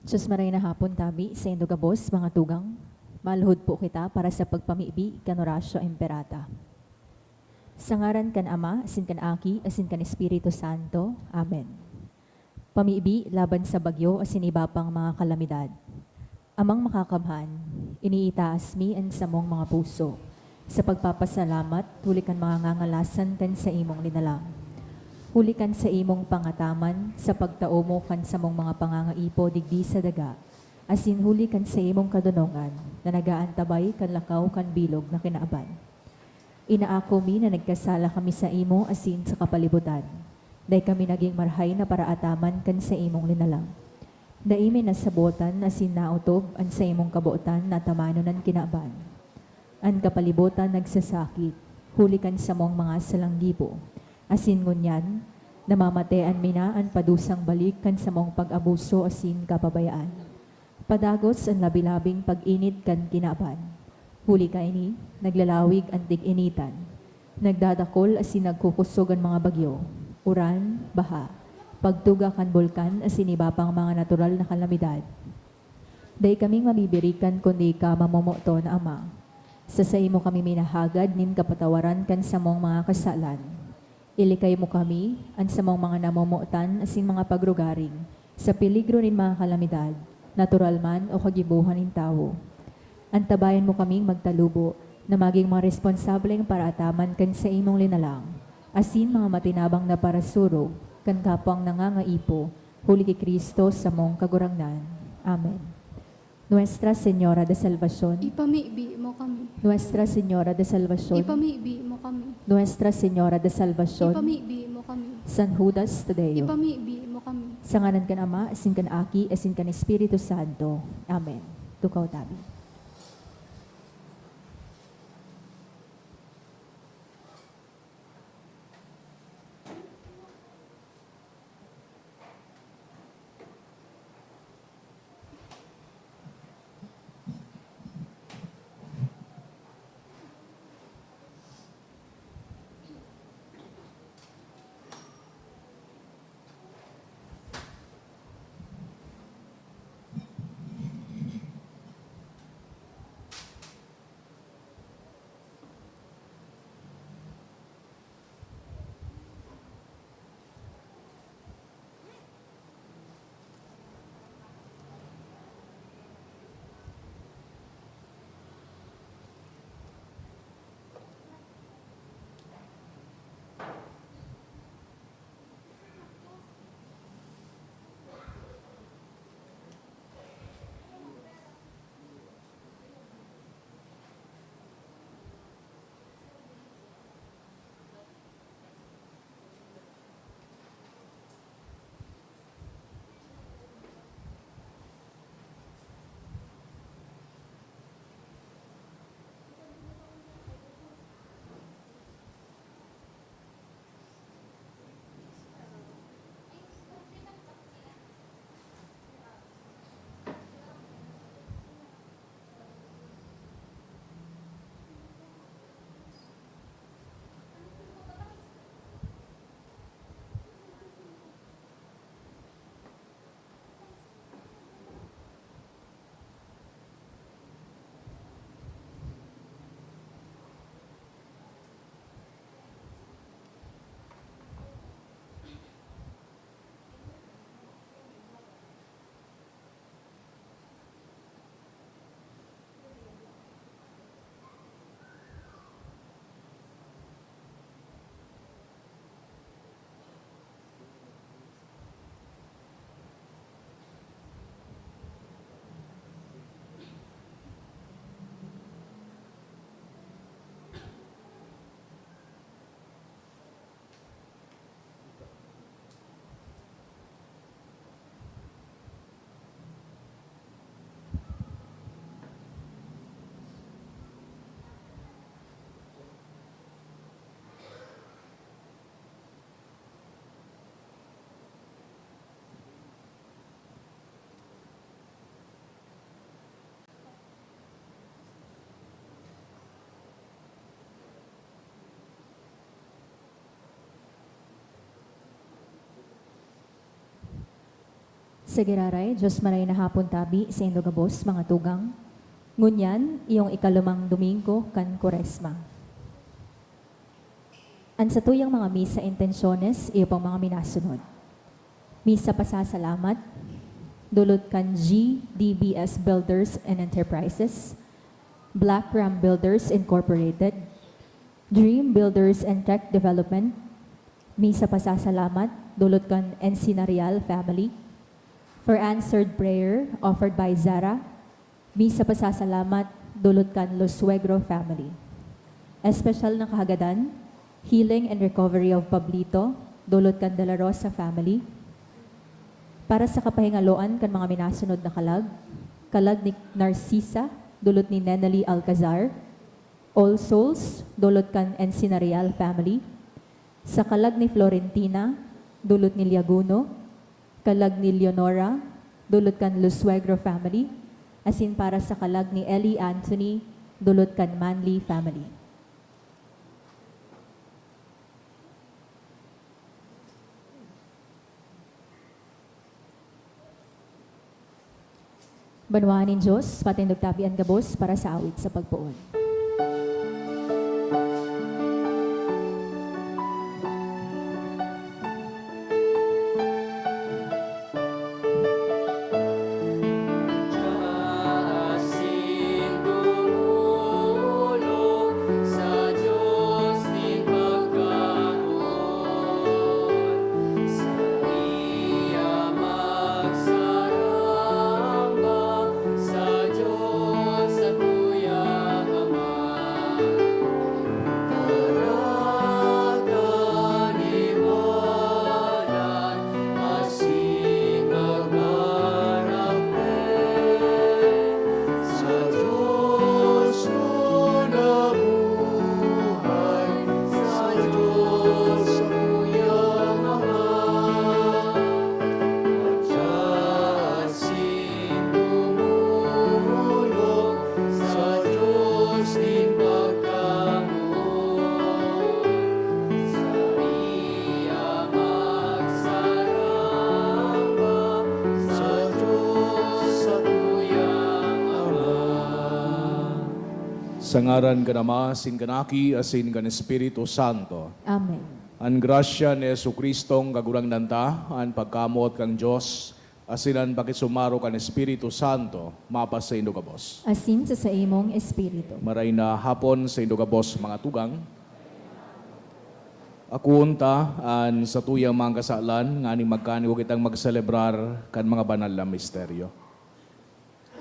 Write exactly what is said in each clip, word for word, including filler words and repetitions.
Sus, maray na hapon tabi saindo gabos, mga tugang. Maluhod po kita para sa pagpamibi kan Oratio Imperata. Sa ngaran kan Ama, asin kan Aki, asin kan Espiritu Santo. Amen. Pamibi laban sa bagyo asin iba pang mga kalamidad. Amang Makakamhan, iniitaas mi an samong mga puso sa pagpapasalamat huli kan mga ngangalasan kan saimong linalang. Huli kan saimong pangataman sa pagtao mo kan samong mga pangangaipo digdi sa daga, asin huli kan saimong kadonongan na nag-aantabay kan lakaw kan bilog na kinaban. Inaako mi na nagkasala kami saimo asin sa kapalibutan. Dai kami nagin marahay na paraataman kan saimong linalang. Dai mi nasabotan asin naotob an saimong kabotan na atamanon an kinaban. An kapalibutan nagsasakit, huli kan samong mga salanggibo. Asin ngunyan, namamatean mi na an padusang balik kan samong pag-abuso asin kapabayaan. Padagos an labi-labing pag-init kan kinaban. Huli kaini, naglalawig an tig-initan. Nagdadakol asin nagkukosog an mga bagyo, uran, baha, pagtuga kan bulkan asin iba pang mga natural na kalamidad. Dai kaming mabibirikan kundi ika, mamomoton na Ama. Sa saimo kami minahagad nin kapatawaran kan samong mga kasalan. Ilikay mo kami, an samong mga namomotan asin mga pagrugaring, sa peligro nin mga kalamidad, natural man o kagibohan nin tawo. Antabayan mo kaming magtalubo na magin mga responsableng paraataman kan saimong linalang, asin mga matinabang na parasurog kan kapwang nangangaipo, huli ki Cristo samong Kagurangnan. Amen. Nuestra Señora de Salvacion. Ipamibi mo kami. Nuestra Señora de Salvacion. Ipamibi mo kami. Nuestra Señora de Salvacion. Ipamibi mo kami. San Judas Tadeo. Ipamibi mo kami. Sa ngaran kan Ama, asin kan Aki, asin kan Espiritu Santo. Amen. Tukaw tabi. Sa giraray, Diyos maray na hapon tabi sa indo gabos, mga tugang. Ngunyan, iyong ikalumang Domingo kan Kuresma. An satuyang mga misa intensyones, iyo pang mga minasunod. Misa pasasalamat, dulot kan G D B S Builders and Enterprises, Black Ram Builders Incorporated, Dream Builders and Tech Development, Misa pasasalamat, dulot kan Encinareal family. For answered prayer, offered by Zara, Misa pasasalamat, dulot kan Lusuegro family. Espesyal na kahagadan, healing and recovery of Pablito, dulot kan De La Rosa family. Para sa kapahingaloan kan mga minasunod na kalag, kalag ni Narcisa, dulot ni Nenelie Alcazar, All Souls, dulot kan Encinareal family, sa kalag ni Florentina, dulot ni Liaguno, kalag ni Leonora, dulot kan Lusuegro family, asin para sa kalag ni Ellie Anthony, dulot kan Manley family. Banwaan nin Diyos, patindog tabi an gabos para sa awit sa pagpoon. Sa ngaran kan Ama, asin kan Aki, asin kan Espiritu Santo. Amen. An grasya ni Jesu-Cristong Kagurangnan ta, an pagkamoot kan Dios, asin an pakisumaro kan Espiritu Santo, mapasaindo gabos. Asin sa saimong espiritu. Maray na hapon saindo gabos, mga tugang. Akoon ta an satuyang mga kasalan, nganing magkanigo kitang magselebrar kan mga banal na misteryo.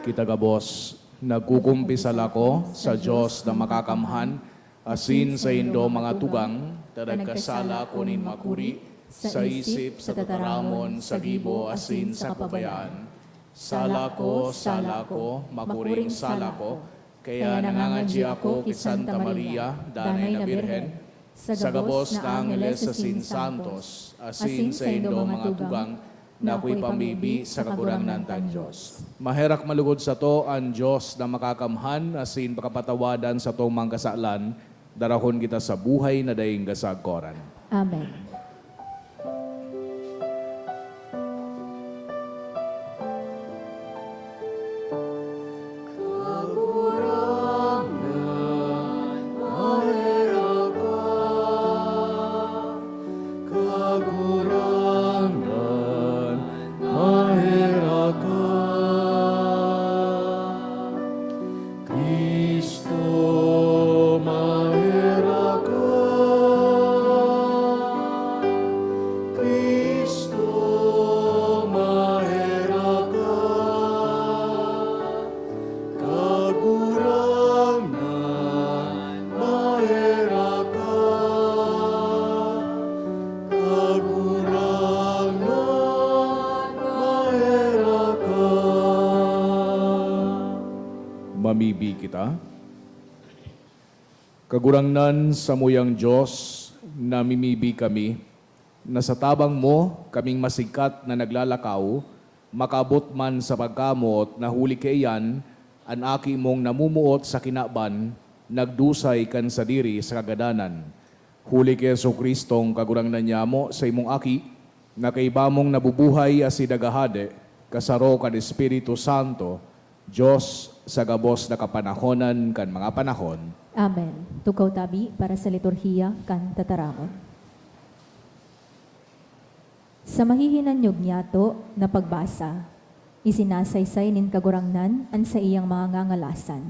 Kita gabos, nagkukumpisal ako sa Dios na makakamhan, asin saindo, mga tugang, ta nagkasala ako nin makuri, sa isip, sa tataramon, sa gibo, asin sa kapabayaan. Sala ko, sala ko, makuring sala ko. Kaya nangangadyi ako ki Santa Maria, danay na Birhen, sa gabos na angheles asin santos, asin saindo, mga tugang, na ako'y pamibi sa Kagurangnan tang Dios. Maherak malugod sato an Dios na makakamhan asin pakapatawadan satong mga kasalan, darahon kita sa buhay na daing kasagkoran. Amen. Kagurangnan, maherak ka. Kagurangnan, maherak ka. Cristo, maherak ka. Cristo, maherak ka. Kagurangnan, maherak ka. Kagurangnan, maherak ka. Mamibi kita. Kagurangnan, samuyang Dios, namimibi kami, na sa tabang mo kaming masigkat na naglalakaw, makaabot man sa pagkamoot na huli kaiyan, an Aki mong namumuot sa kinaban, nagdusay kan sadiri sa kagadanan. Huli ki Jesu-Cristong Kagurangnan nyamo, sa imong Aki, na kaiba mong nabubuhay asin naghahade, Kasaro kan Espiritu Santo, Dios sa gabos na kapanahonan kan mga panahon. Amen. Tukaw tabi para sa liturhiya kan tataramon. Sa mahihinanyog niyato na pagbasa, isinasaysay nin Kagurangnan an saiyang mga ngangalasan,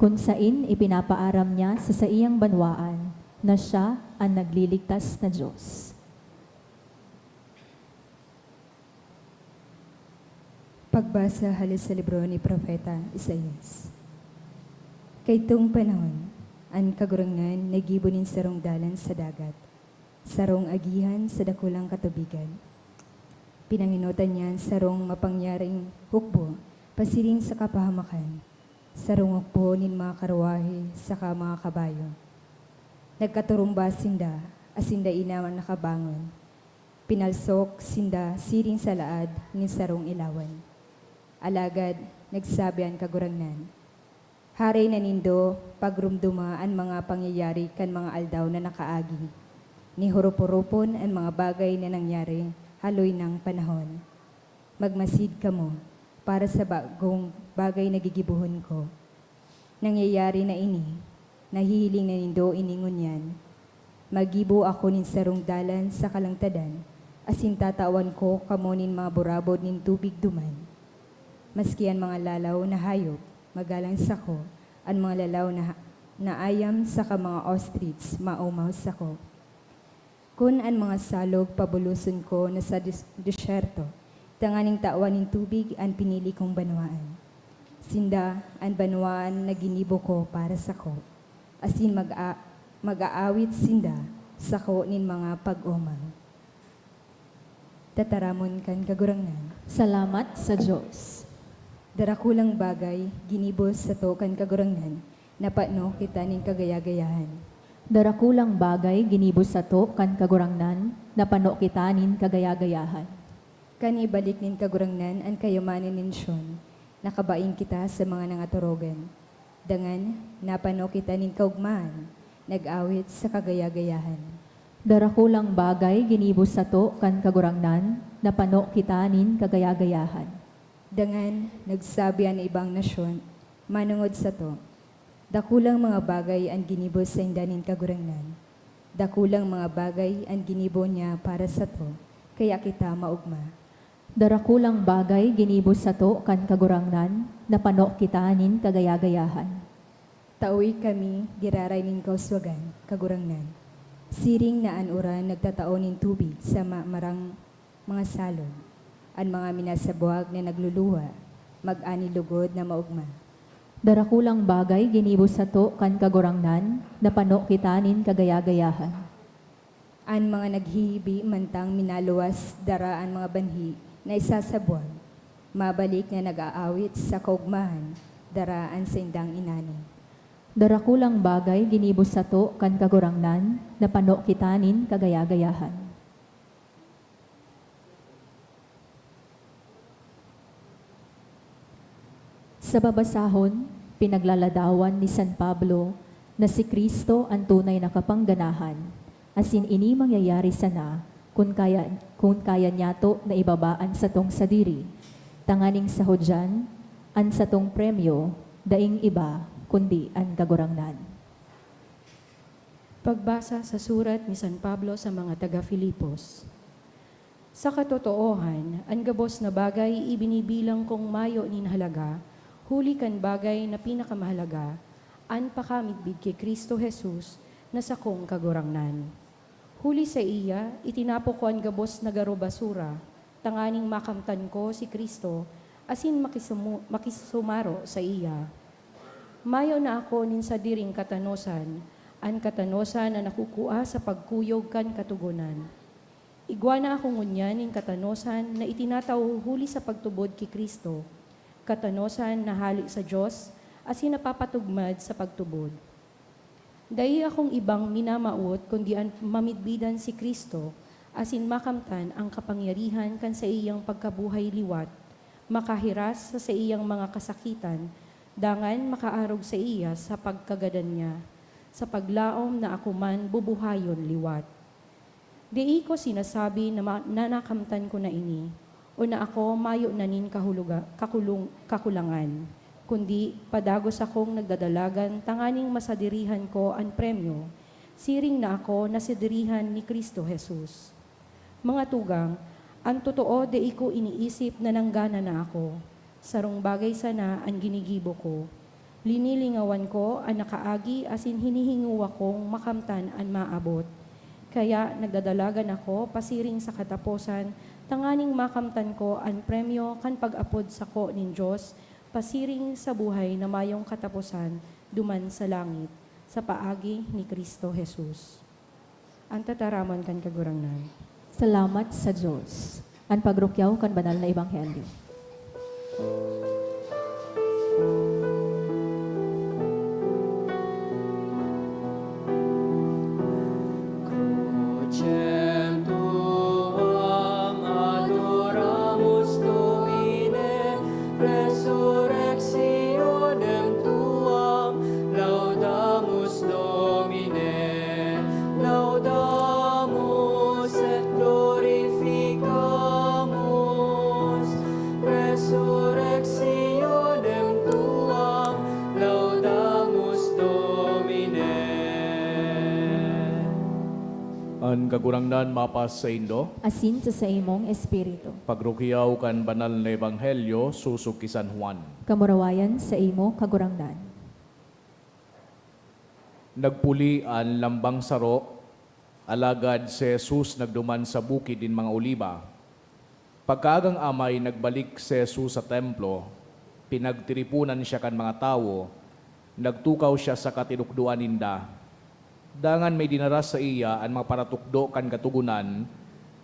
kun sain ipinapaaram niya sa saiyang banwaan na siya an nagliligtas na Dios. Pagbasa hale sa libro ni Propeta Isaias. Kaitong panahon, an Kagurangnan naggibo nin sarong dalan sa dagat, sarong agihan sa dakulang katubigan. Pinangenotan niya an sarong mapangyaring hukbo pasiring sa kapahamakan, sarong hukbo nin mga karwahe saka mga kabayo. Nagkaturumbas sinda, asin dai na nakabangon. Pinalsok sinda siring sa laad nin sarong ilawan. Alagad nagsabi an Kagurangnan, "Haray na nindo pagromdoma an mga pangyayari kan mga aldaw na nakaagi. Nihurup-hurupon an mga bagay na nangyari haloy nang panahon. Magmasid kamo para sa bagong bagay na gigibohon ko. Nangyayari na ini, nahihiling na nindo ini ngunyan. Maggibo ako nin sarong dalan sa kalangtadan, asin tatawan ko kamo nin mga burabod nin tubig duman. Maski an mga lalaw na hayop, magalang sako, an mga lalaw na, na ayam saka mga ostrich, maomaw sako. Kun an mga salog, pabuloson ko na sa des-, desyerto, tanganing tawan nin tubig an pinili kong banwaan. Sinda an banwaan na ginibo ko para sako, asin mag-a-, mag-aawit sinda sako nin mga pag-omaw." Tataramon kan Kagurangnan. Salamat sa Dios. Darakulang bagay ginibo sato kan Kagurangnan, napano kita nin kagaya-gayahan. Darakulang bagay ginibo sato kan Kagurangnan, napano kita nin kagaya-gayahan. Kan ibalik nin Kagurangnan an kayamanan nin Sion, nakabaing kita sa mga nangatorogan. Dangan, napano kita nin kaogmahan, nag-awit sa kagaya-gayahan. Darakulang bagay ginibo sato kan Kagurangnan, napano kita nin kagaya-gayahan. Dangan, nagsabi an ibang nasyon manongod sato, "Dakulang mga bagay an ginibo sainda nin Kagurangnan. Dakulang mga bagay an ginibo niya para sato, kaya kita maogma." Darakulang bagay ginibo sato kan Kagurangnan, napano kita nin kagaya-gayahan. Tawi kami giraray nin kauswagan, Kagurangnan. Siring na an uran nagtatao nin tubig sa ma-, marang mga salog, an mga minasabwag na nagluluha, mag-ani lugod na maogma. Darakulang bagay ginibo sato kan Kagurangnan, napano kita nin kagaya-gayahan. An mga naghihibi mantang minaluwas dara an mga banhi na isasabwag, mabalik na nag-aawit sa kaogmahan dara an saindang inani. Darakulang bagay ginibo sato kan Kagurangnan, napano kita nin kagaya-gayahan. Sa babasahon, pinaglaladawan ni San Pablo na si Cristo an tunay na kapangganahan, asin ini mangyayari sana kun kaya, kun kaya niyato na ibaba an satong sadiri, tanganing sa hudyan, an satong premyo daing iba kundi an Kagurangnan. Pagbasa sa surat ni San Pablo sa mga taga Filipos. Sa katotoohan, an gabos na bagay ibinibilang kong mayo nin halaga, huli kan bagay na pinakamahalaga, an pakamidbid ki Cristo Jesus na sakong Kagurangnan. Huli saiya, itinapo ko an gabos na garo basura, tanganing makamtan ko si Cristo asin makisumu-, makisumaro saiya. Mayo na ako nin sadiring katanosan, an katanosan na nakukua sa pagkuyog kan Katogonan. Igwa na ako ngunyan nin katanosan na itinatao huli sa pagtubod ki Cristo, katanosan na hale sa Dios asin napapatugmad sa pagtubod. Dai akong ibang minamawot kundi an mamidbidan si Cristo asin makamtan an kapangyarihan kan saiyang pagkabuhay liwat, makahiras sa saiyang mga kasakitan, dangan makaarog saiya sa pagkagadan niya, sa paglaom na ako man bubuhayon liwat. Dai ko sinasabi na ma-, na nakamtan ko na ini, o na ako mayo na nin kahuloga-, kakulong-, kakulangan, kundi padagos akong nagdadalagan tanganing masadirihan ko an premyo, siring na ako nasidirihan ni Cristo Jesus. Mga tugang, an totoo, dai ko iniisip na nanggana na ako. Sarong bagay sana an ginigibo ko. Linilingawan ko an nakaagi asin hinihingwa kong makamtan an maabot. Kaya nagdadalagan ako pasiring sa kataposan, tanganing makamtan ko an premyo kan pag-apod sako nin Dios pasiring sa buhay na mayong kataposan duman sa langit, sa paagi ni Cristo Jesus. An tataramon kan Kagurangnan. Salamat sa Dios. An pagrukyaw kan banal na ebanghelyo. Crucem tuam adoramus, Domine, resurrectionem tuam laudamus, Domine, laudamus et glorificamus, resurrectionem tuam laudamus, Domine. An Kagurangnan mapas saindo. Asin sa saimong espiritu. Pagrukyaw kan banal na ebanghelyo sosog ki San Juan. Kamurawayan saimo, Kagurangnan. Nagpuli an lambang saro, alagad si Jesus nagduman sa Bukid nin mga Oliba. Pagkaagang-amay, nagbalik si Jesus sa Templo, pinagtiriponan siya kan mga tawo, nagtukaw siya sa katinukdoan ninda. Dangan may dinara saiya an mga paratukdo kan Katogonan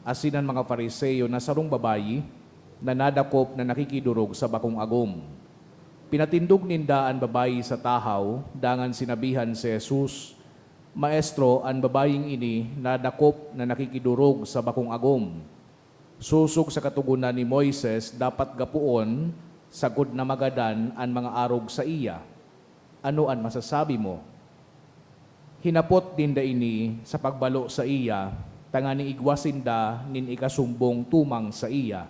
asin an mga Fariseo na sarong babayi na nadakop na nakikidorog sa bakong agom. Pinatindog ninda an babayi sa tahaw, dangan sinabihan si Jesus, "Maestro, an babaying ini nadakop na nakikidorog sa bakong agom. Sosog sa Katogonan ni Moises, dapat gapoon sagkod na magadan an mga arog saiya. Ano an masasabi mo?" Hinapot ninda ini sa pagbalo saiya, tanganing igwa sinda nin ikasumbong tumang saiya.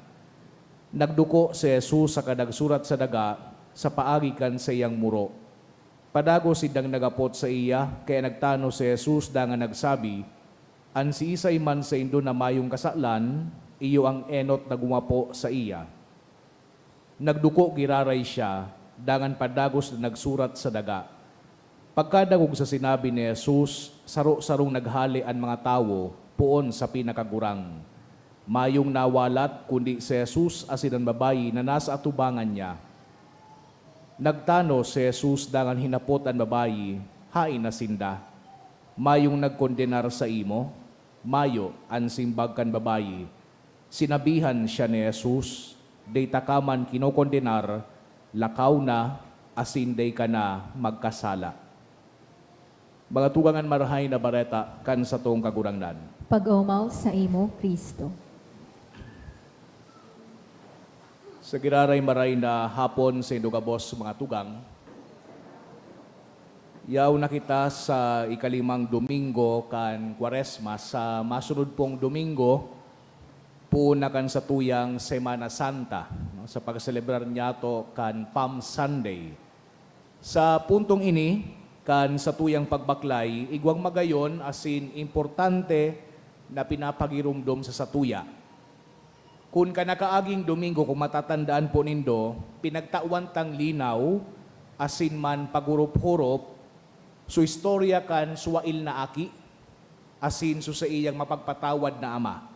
Nagduko si Jesus saka nagsurat sa daga sa paagi kan saiyang muro. Padagos sindang naghapot saiya, kaya nagtanos si Jesus dangan nagsabi, "An siisay man saindo na mayong kasalan, iyo ang enot na gumapo saiya." Nagduko giraray siya, dangan padagos na nagsurat sa daga. Pagkadangog sa sinabi ni Jesus, saro-sarong naghale an mga tawo poon sa pinakagurang. Mayong nawalat kundi si Jesus asin an babayi na nasa atubangan niya. Nagtanos si Jesus dangan hinapot an babayi, "Haen na sinda? Mayong nagkondenar saimo?" "Mayo," an simbag kan babayi. Sinabihan siya ni Jesus, "Dai taka man kinokondenar, lakaw na, asin dai ka na magkasala." Mga tugang, an Marahay na Bareta kan satong Kagurangnan. Pag-omaw saimo, Cristo. Sa giraray maray na hapon saindo gabos, mga tugang. Yaon na kita sa ikalimang Domingo kan Kwaresma. Sa masunod pong Domingo, poon na kan satuyang Semana Santa, no, sa pagselebrar niyato kan Palm Sunday. Sa puntong ini, kan satuyang pagbaklay, igwang magayon asin importante na pinapagiromdom sa satuya. Kun kan nakaaging Domingo, kung matatandaan po nindo, pinagtawan tang linaw asin man paghurup-hurup so istorya kan suwail na aki asin so saiyang mapagpatawad na ama.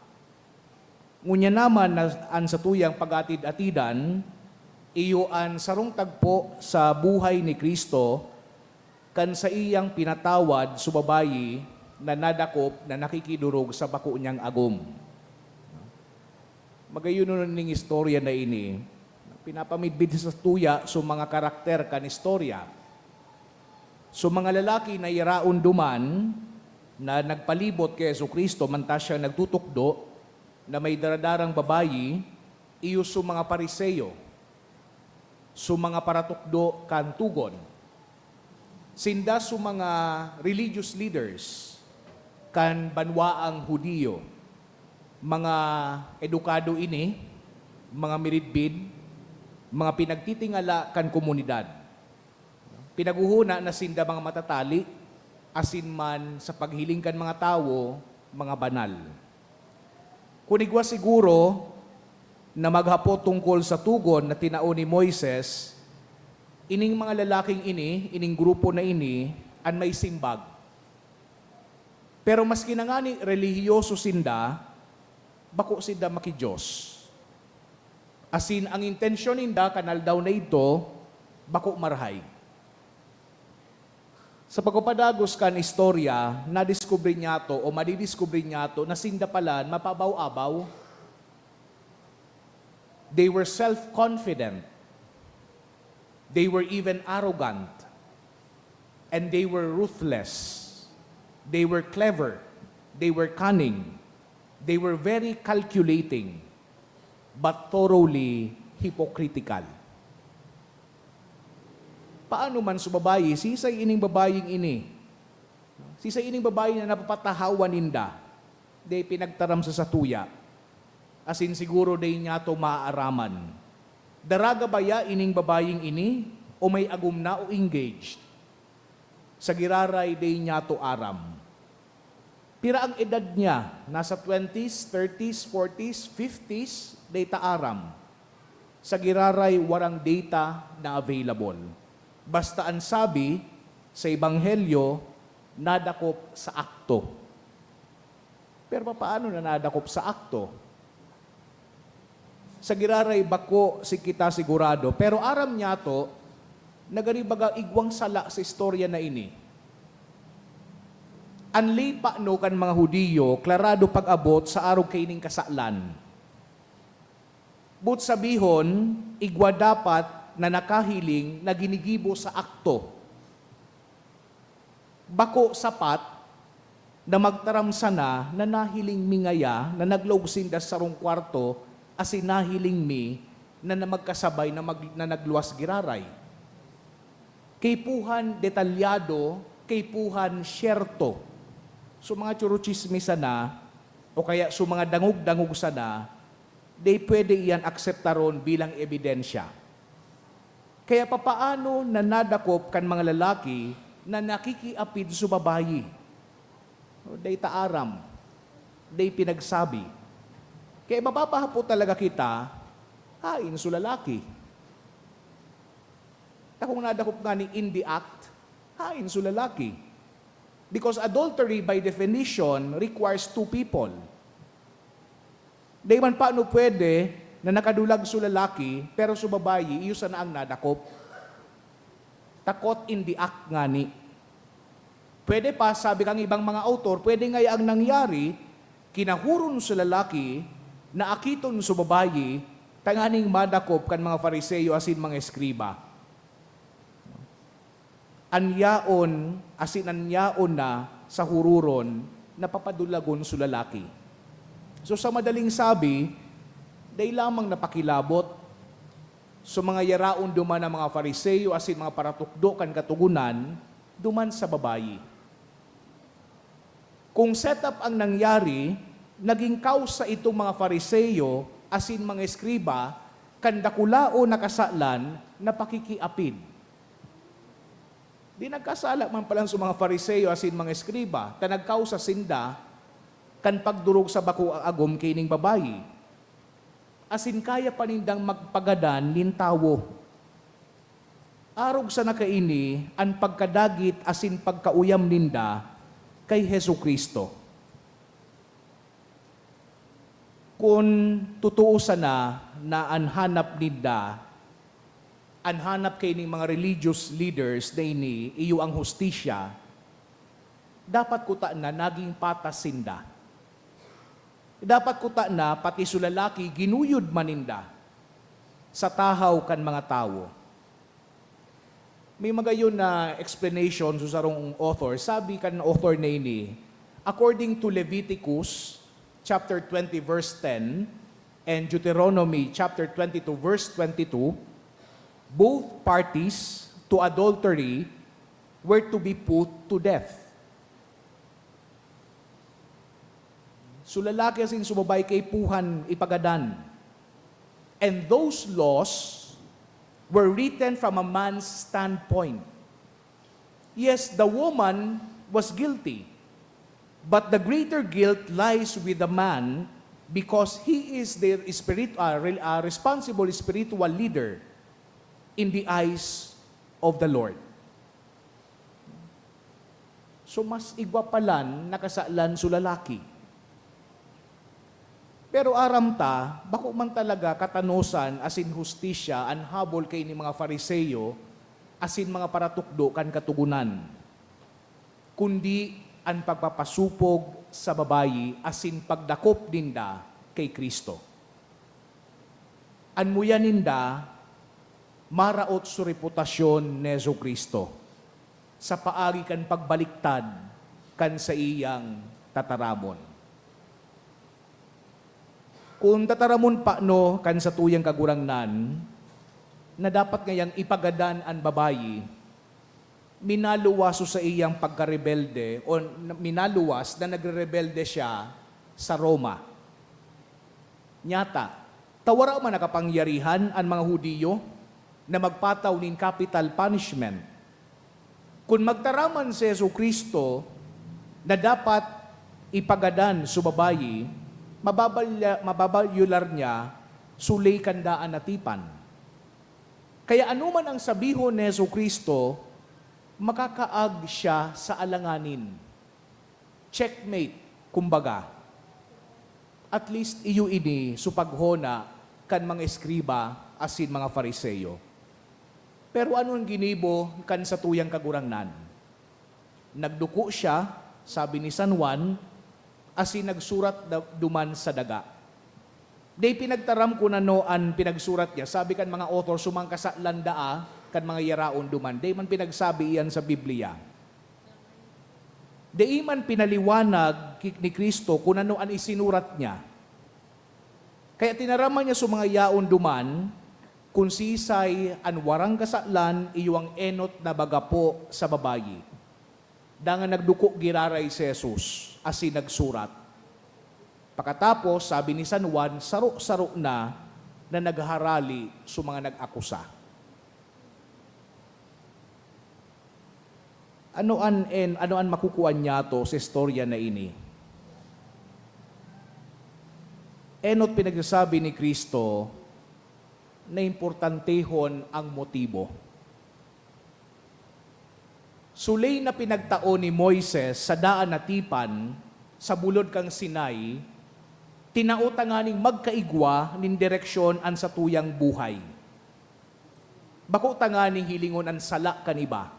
Ngunyan naman na an satuyang pag-atid-atidan, iyo an sarong tagpo sa buhay ni Cristo kan saiyang pinatawad so babayi na nadakop na nakikidorog sa bako niyang agom. Magayonon ning istorya na ini, pinapamidbid sa satuya so mga karakter kan istorya. So, mga lalaki na iraon duman na nagpalibot ki Jesu-Cristo, manta siya nagtutukdo na may daradarang babayi, iyo so mga Fariseo, so mga paratukdo kan Tugon. Sinda so mga religious leaders kan banwaang Judio. Mga edukado ini, mga miridbid, mga pinagtitingala kan komunidad. Pinaghuhona na sinda mga matatali, asin man sa paghiling kan mga tawo, mga banal. Kun igwa siguro na maghapot tungkol sa togon na tinao ni Moises, ining mga lalaking ini, ining grupo na ini, an may simbag. Pero maski na ngani relihiyoso sinda, bako sinda maki-Dios. Asin ang intensyon ninda kan aldaw na idto, bako marahay. Sa pagpapadagos kan istorya, nadiskubre niyato o madidiskubre niyato na sinda pala mapabaw-abaw. They were self-confident. They were even arrogant. And they were ruthless. They were clever. They were cunning. They were very calculating, but thoroughly hypocritical. Paano man sa babayi? Sisay ining babaying ini? Sisay ining babayi na napapatahawan ninda? Dai pinagtaram sa satuya, asin siguro dai niyato maaaraman. Daraga baya ining babaying ini, o may agom na o engaged? Sa giraray, dai niyato aram. Pira ang edad niya? Nasa twenties, thirties, forties, fifties? Dai ta aram. Sa giraray, warang data na available. Basta an sabi sa Ebanghelyo, nadakop sa akto. Pero papaano na nadakop sa akto? Sa giraray, bako si kita sigurado, pero aram niyato na gani baga igwang sala sa istorya na ini. An lipa no kan mga Judio, klarado pag-abot sa arog kaining kasalan. Boot sabihon, igwa dapat na nakahiling na ginigibo sa akto. Bako sapat na magtaram sana na nahiling mi ngaya na naglaog sinda sa sarong kwarto asin nahiling mi na, na magkasabay na mag-, na nagluwas giraray. Kaipuhan detalyado, kaipuhan siyerto. So, mga churochismis sana, o kaya so mga dangog-dangog sana, di pwede iyan akseptaron bilang ebidensya. Kaya papaano na nadakop kan mga lalaki na nakikiapid sa babayi? O, dai ta aram, dai pinagsabi. Kaya mapapahapot talaga kita, hain so lalaki? Ta kung nadakop ngani in the act, hain so lalaki? Because adultery, by definition, requires two people. Dai man paano pwede na nakadulag so lalaki, pero so babayi, iyo sana ang nadakop. Ta caught in the act ngani. Pwede pa, sabi kang ibang mga author, pwede ngaya ang nangyari, kinahuron so lalaki, naakiton so babayi, tanganing madakop kan mga Fariseo asin mga eskriba. An yaon asin an yaon na sa huroron, napapadulagon so lalaki. So, sa madaling sabi, dai lamang napakilabot so mga yaraon duman na mga Fariseo asin mga paratukdo kan Katogonan duman sa babayi. Kung set up ang nangyari, naging kausa itong mga Fariseo asin mga eskriba kan dakulaon na kasalan na pakikiapid. Di nagkasala man palan sa mga Fariseo asin mga eskriba, ta nagkausa sinda kan pagdorog sa bako a agom kaining babayi. Asin kaya pa nindang magpagadan nin tawo. Arog sana kaini an pagkadagit asin pagkauyam ninda kay Jesu-Cristo. Kun totoo sana na an hanap ninda, an hanap kaining mga religious leaders na ini, iyo ang hustisya, dapat kuta na naging patas sinda. Dapat kuta na pati so lalaki ginuyod man ninda sa tahaw kan mga tawo. May magayon na explanation sa sarong author. Sabi kan author na ini, according to Leviticus chapter twenty verse ten and Deuteronomy chapter twenty-two verse twenty-two, both parties to adultery were to be put to death. So lalaki asin so babayi kaipuhan ipagadan. And those laws were written from a man's standpoint. Yes, the woman was guilty, but the greater guilt lies with the man because he is the spirit, uh, re- uh, responsible spiritual leader in the eyes of the Lord. So, mas igwa palan na kasalan so lalaki. Pero aram ta, bako man talaga katanosan asin hustisya an habol kaini mga Fariseo asin mga paratukdo kan Katogonan, kundi an pagpapasopog sa babayi asin pagdakop ninda ki Cristo. An muya ninda, maraot so reputasyon ni Jesu-Cristo sa paagi kan pagbaliktad kan saiyang tataramon. Kun tataramon pa, no, kan satuyang Kagurangnan, na dapat ngayang ipagadan an babayi, minaluwas so saiyang pagkarebelde o na- minaluwas na nagrerebelde siya sa Roma. Nyata, ta wara man nakapangyarihan an mga Judio na magpataw nin capital punishment. Kun magtaram man si Jesu-Cristo na dapat ipagadan so babayi, mababalya- mababayolar niya so ley kan daan na tipan. Kaya anoman ang sabihon ni Jesu-Cristo, makakaag siya sa alanganin. Checkmate, kumbaga. At least, iyo ini so paghona kan mga eskriba asin mga Fariseo. Pero ano an ginibo kan satuyang Kagurangnan? Nagduko siya, sabi ni San Juan, asin nagsurat da- duman sa daga. Dai pinagtaram kun ano an pinagsurat niya. Sabi kan mga author, sumang kasalan daa kan mga yaraon duman. Dai man pinagsabi iyan sa Biblia. Dai man pinaliwanag ki- ni Cristo kun ano an isinurat niya. Kaya tinaraman niya sa mga yaon duman kun sisay an warang kasalan, iyo an enot na magapo sa babayi. Dangan nagduko giraray si Jesus asin nagsurat. Pakatapos, sabi ni San Juan, saro-saro na na nagharali sa mga nag-akusa. Ano an en, ano an makukuha niyato sa istorya na ini? Enot pinagsasabi ni Cristo na importantehon ang motibo. Sulay na pinagtao ni Moises sa daan na tipan sa bulod kan Sinai, tinao tanganing magkaigwa nin direksyon an satuyang buhay. Bako tanganing hilingon an sala kan iba.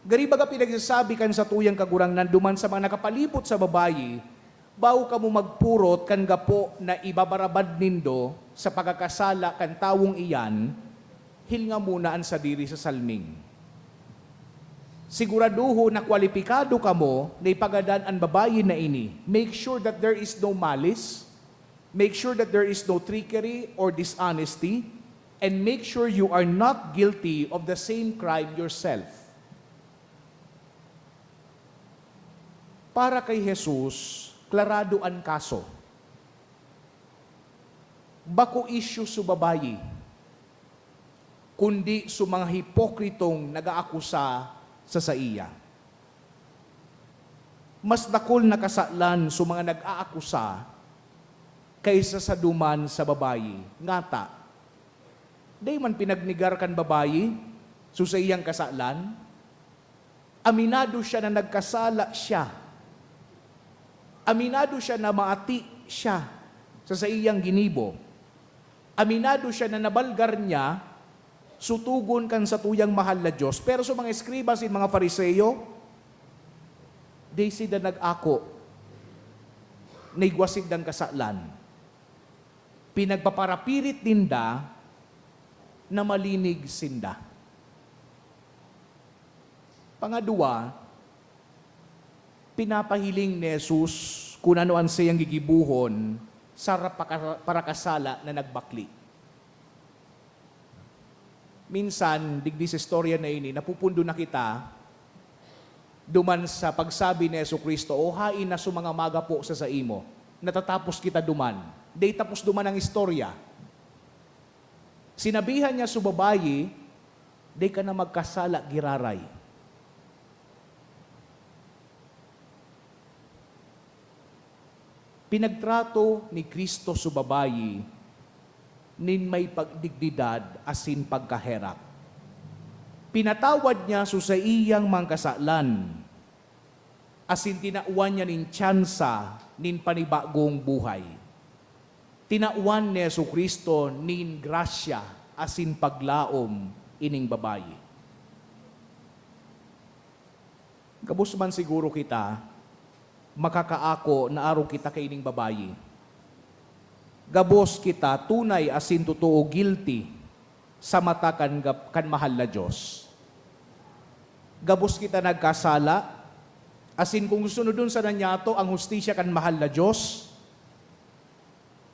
Gari baga pinagsasabi kan satuyang Kagurangnan duman sa mga nakapalibot sa babayi, bago kamo magpurot kan gapo na ibabarabad nindo sa pagkakasala kan tawong iyan, hilnga muna an sadiri sa salming. Siguraduhon na kwalipikado kamo na ipagadan an babayi na ini. Make sure that there is no malice. Make sure that there is no trickery or dishonesty. And make sure you are not guilty of the same crime yourself. Para kay Jesus, klarado an kaso. Bako isyu sa babayi, kundi sa mga hipokritong nag-aakusa sa saiya. Mas dakul na kasalan sa mga nag-aakusa kaysa sa duman sa babayi. Ngata, dai man pinagnegar kan babayi so saiyang kasalan. Aminado siya na nagkasala siya. Aminado siya na maati siya sa saiyang ginibo. Aminado siya na nabalgar niya so togon kan satuyang mahal na Dios. Pero sa mga eskriba asin mga Fariseo, dai sinda nag-ako na igwa sindang kasalan. Pinagpaparapirit ninda na malinig sinda. Pangadwa, pinapahiling ni Jesus kun ano an saiyang gigibohon sa ra-, paka-, parakasala na nagbakle. Minsan, digdi sa istorya na ini, napupundo na kita duman sa pagsabi ni Jesu-Cristo, "O haen na sa mga magapo sa saimo." Natatapos kita duman. Dai tapos duman ang istorya. Sinabihan niya sa babayi, "Di ka na magkasala giraray." Pinagtrato ni Cristo sa babayi nin may pagdignidad asin pagkaherak. Pinatawad niya so saiyang mga kasalan, asin tinawan niya nin tsansa nin panibagong buhay. Tinawan ni Jesu-Cristo nin grasya asin paglaom ining babayi. Gabos man siguro kita makakaako na arog kita kaining babayi. Gabos kita tunay asin totoo guilty sa mata kan gap-, kan mahal na Dios. Gabos kita nagkasala, asin kung sunodon sana niyato ang hustisya kan mahal na Dios,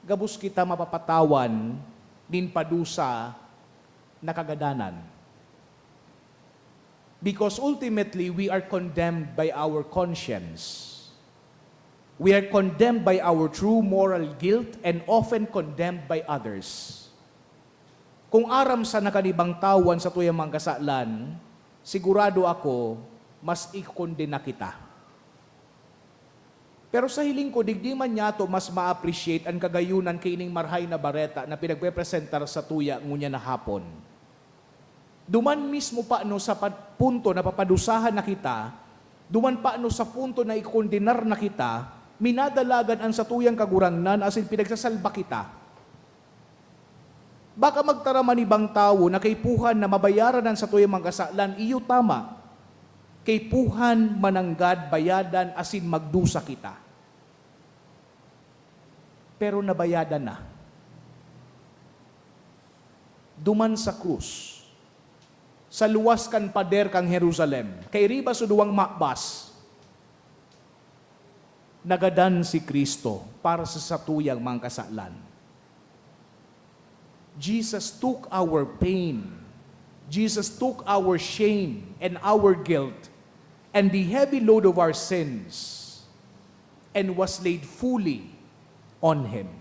gabos kita mapapatawan nin padusa na kagadanan. Because ultimately, we are condemned by our conscience. We are condemned by our true moral guilt and often condemned by others. Kung aram sana kan ibang tawo an satuyang mga kasalan, sigurado ako, mas ikokondena kita. Pero sa hiling ko, digdi man niyato mas ma-appreciate an kagayunan kaining Marahay na Bareta na pinagpepresentar satuya ngunyan na hapon. Duman mismo pa, no, sa pa-, punto na papadusahan na kita, duman pa, no, sa punto na ikondenar na kita, minadalagan an satuyang Kagurangnan asin pinagsasalba kita. Baka magtaram an ibang tawo na kaipuhan na mabayaran an satuyang mga kasalan, iyo, tama. Kaipuhan mananggad bayadan asin magdusa kita. Pero nabayadan na. Duman sa krus, sa luwas kan pader kan Jerusalem, kairiba sa duwang makbas, nagadan si Cristo para sa satuyang mga kasalan. Jesus took our pain. Jesus took our shame and our guilt and the heavy load of our sins and was laid fully on Him.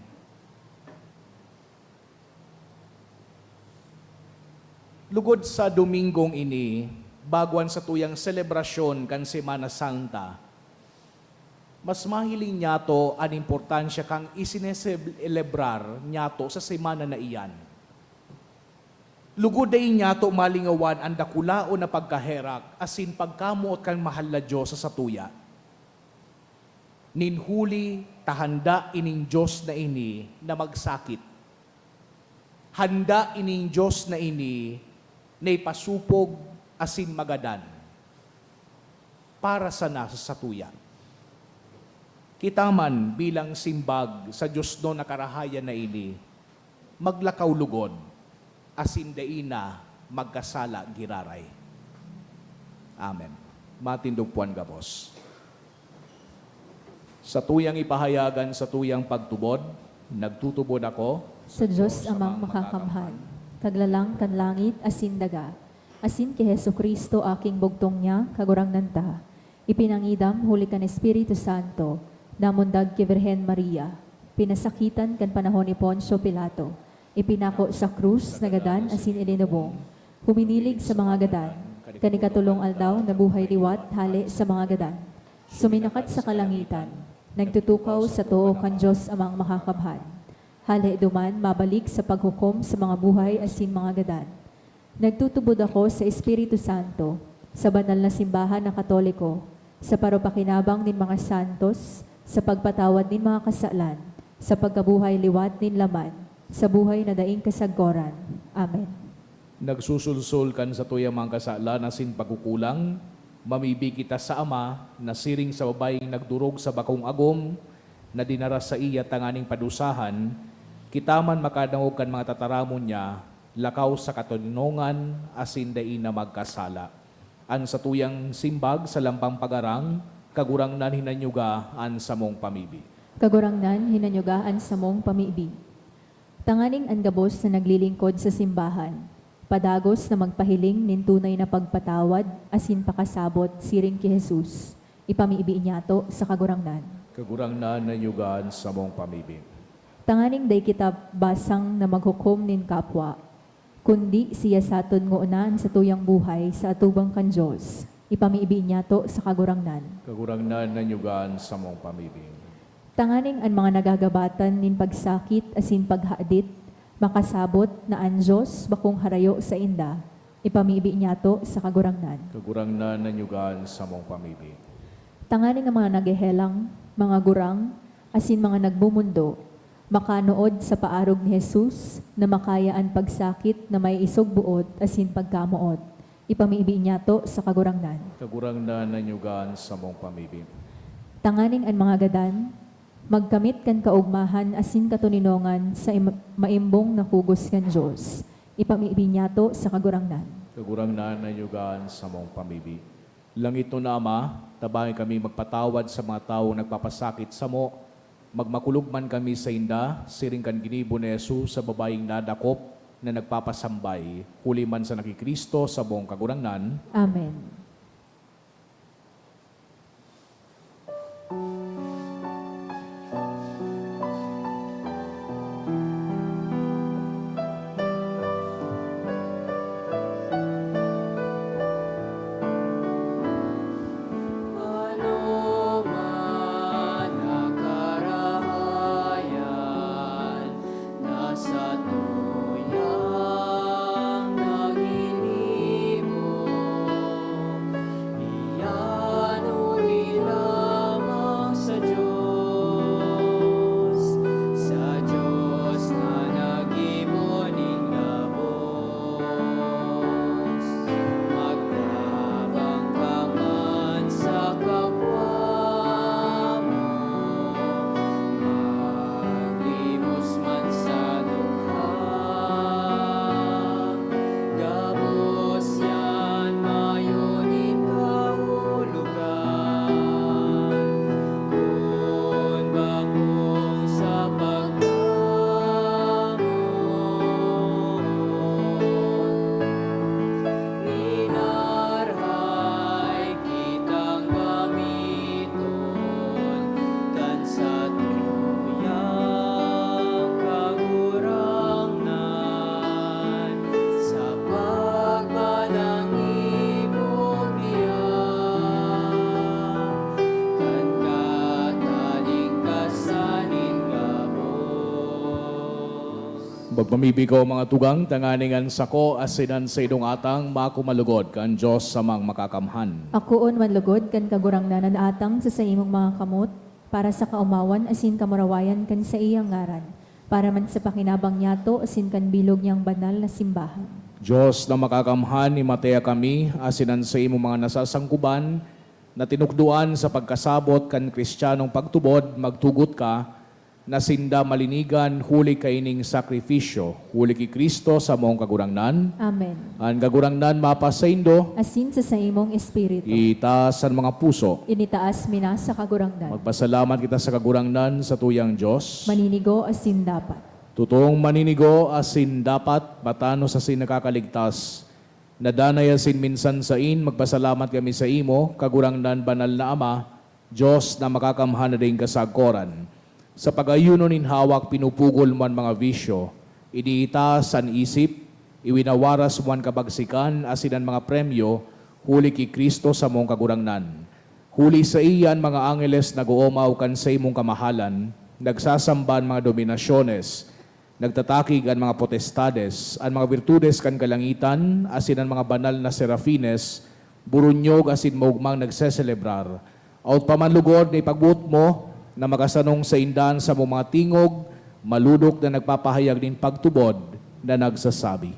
Lugod sa Domingong ini, bago an satuyang selebrasyon kan Semana Santa, mas mahiling niyato an importansya kan isineselebrar niyato sa semana na iyan. Lugod dai niyato malingawan an dakulaon na pagkaherak asin pagkamoot kan mahal na Dios sa satuya. Nin huli ta handa ining Dios na ini na magsakit. Handa ining Dios na ini na ipasupog asin magadan para sana sa satuya. Kita man bilang simbag sa diosnon na karahayan na ini, maglakaw lugod, asin dai na magkasala giraray. Amen. Matindog puan gabos. Satuyang ipahayag an satuyang pagtubod, nagtutubod ako sa Dios Amang Makakamhan, Kaglalang kan langit asin daga, asin ki Jesu-Cristo, aking bugtong niya, Kagurangnan ta, ipinangidam huli kan Espiritu Santo, namundag ki Birhen Maria, pinasakitan kan panahon ni Poncio Pilato, ipinako sa krus, nagadan asin ilinubong, huminilig sa mga gadan, kan ikatolong aldaw nabuhay liwat hale sa mga gadan, suminakat sa kalangitan, nagtutukaw sa too kan Dios Amang Makakamhan. Hale duman mabalik sa paghukom sa mga buhay asin mga gadan. Nagtutubod ako sa Espiritu Santo, sa banal na simbahan na Katoliko, sa parupakinabang nin mga santos, sa pagpatawad nin mga kasalan, sa pagkabuhay liwat nin laman, sa buhay na daing kasagkoran. Amen. Nagsusulsol kan satuyang mga kasalan asin pagkukulang, mamibi kita sa Ama, na siring sa babayeng nagdorog sa bakong agom na dinara saiya tanganing padusahan, kita man makadangog kan mga tataramon niya, lakaw sa katoninongan asin dai na magkasala. An satuyang simbag sa lambang pagharang, Kagurangnan, hinanyuga an samong pamibi. Kagurangnan, hinanyuga an samong pamibi. Tanganing an gabos na naglilingkod sa simbahan, padagos na magpahiling nin tunay na pagpatawad asin pakasabot siring ki Jesus, ipamibi niyato sa Kagurangnan. Kagurangnan, hinanyuga an samong pamibi. Tanganing dai kita basang na maghukom nin kapwa, Kundi siya saton ngona an satuyang buhay sa atubang kan Dios. Ipamibi niyato sa Kagurangnan. Kagurangnan, nanyuga an samong pamibi. Tanganing an mga nagagabatan nin pagsakit asin paghadit makasabot na an Dios bakong harayo sainda. Ipamibi niyato sa Kagurangnan. Kagurangnan, nanyuga an samong pamibi. Tanganing an mga naghehelang, mga gurang, asin mga nagmomondo, makanood sa paarog ni Jesus na makaya an pagsakit na may isog boot asin pagkamoot. Ipamibi niyato sa Kagurangnan. Kagurangnan, nanyuga an samong pamibi. Tanganing an mga gadan magkamit kan kaogmahan asin katoninongan sa im- maimbong na kugos kan Dios. Ipamibi niyato sa Kagurangnan. Kagurangnan, nanyuga an samong pamibi. Langitnon na Ama, tabangi kami magpatawad sa mga tawong nagpapasakit samo. Magmakulog man kami sainda, siring kan ginibo ni Jesus sa babayeng nadakop na nagpapasambay, huli man sana ki Cristo, samong Kagurangnan. Amen. Anoman na karahayan na satuyang naginibo, iyan huli lamang sa Dios, sa Dios na naggibo nin gabos. Magtabang ka man sa kapwa mo, maglimos man sa dukha. Gabos yan mayo nin kahulogan, kun bakong sa pagkamoot. Minarahay kitang gamiton kan satuyang Kagurangnan sa pagbalangibog niya, kan katalingkasan nin gabos. Magmamibi ko, mga tugang, tanganing an sako asin an saindong atang makumalugod kan Dios Amang Makakamhan. Akoon man lugod kan Kagurangnan an atang sa saimong mga kamot, para sa kaomawan asin kamurawayan kan saiyang ngaran, para man sa pakinabang niyato asin kan bilog niyang banal na simbahan. Dios na Makakamhan, imatea kami asin an saimong mga nasasangkuban na tinukdoan sa pagkasabot kan Cristianong pagtubod, magtugot ka, na sinda malinigan huli kaining sakrifisyo, huli ki Cristo samong Kagurangnan. Amen. An Kagurangnan mapasaindo. Asin sa saimong espiritu. Itaas an mga puso. Initaas mi na sa Kagurangnan. Magpasalamat kita sa Kagurangnan, satuyang Dios. Maninigo asin dapat. Totoong maninigo asin dapat, matanos asin nakakaligtas. Na danay asin minsan sain, magpasalamat kami saimo, Kagurangnan, banal na Ama, Dios na Makakamhan na daing kasagkoran, sa pag-ayuno nin hawak pinupugol mo an mga bisyo, iniitaas an isip, iwinawaras mo an kabagsikan asin an mga premyo huli ki Cristo samong Kagurangnan. Huli saiya an mga angeles nag-oomaw kan saimong kamahalan, nagsasamba an mga dominasyones, nagtatakig an mga potestades, an mga birtudes kan kalangitan, asin an mga banal na serafines, buronyog asin maogmang nagseselebrar. Awot pa man lugod na ipagboot mo na makasanong sainda an samong mga tingog, malodok na nagpapahayag nin pagtubod, na nagsasabi,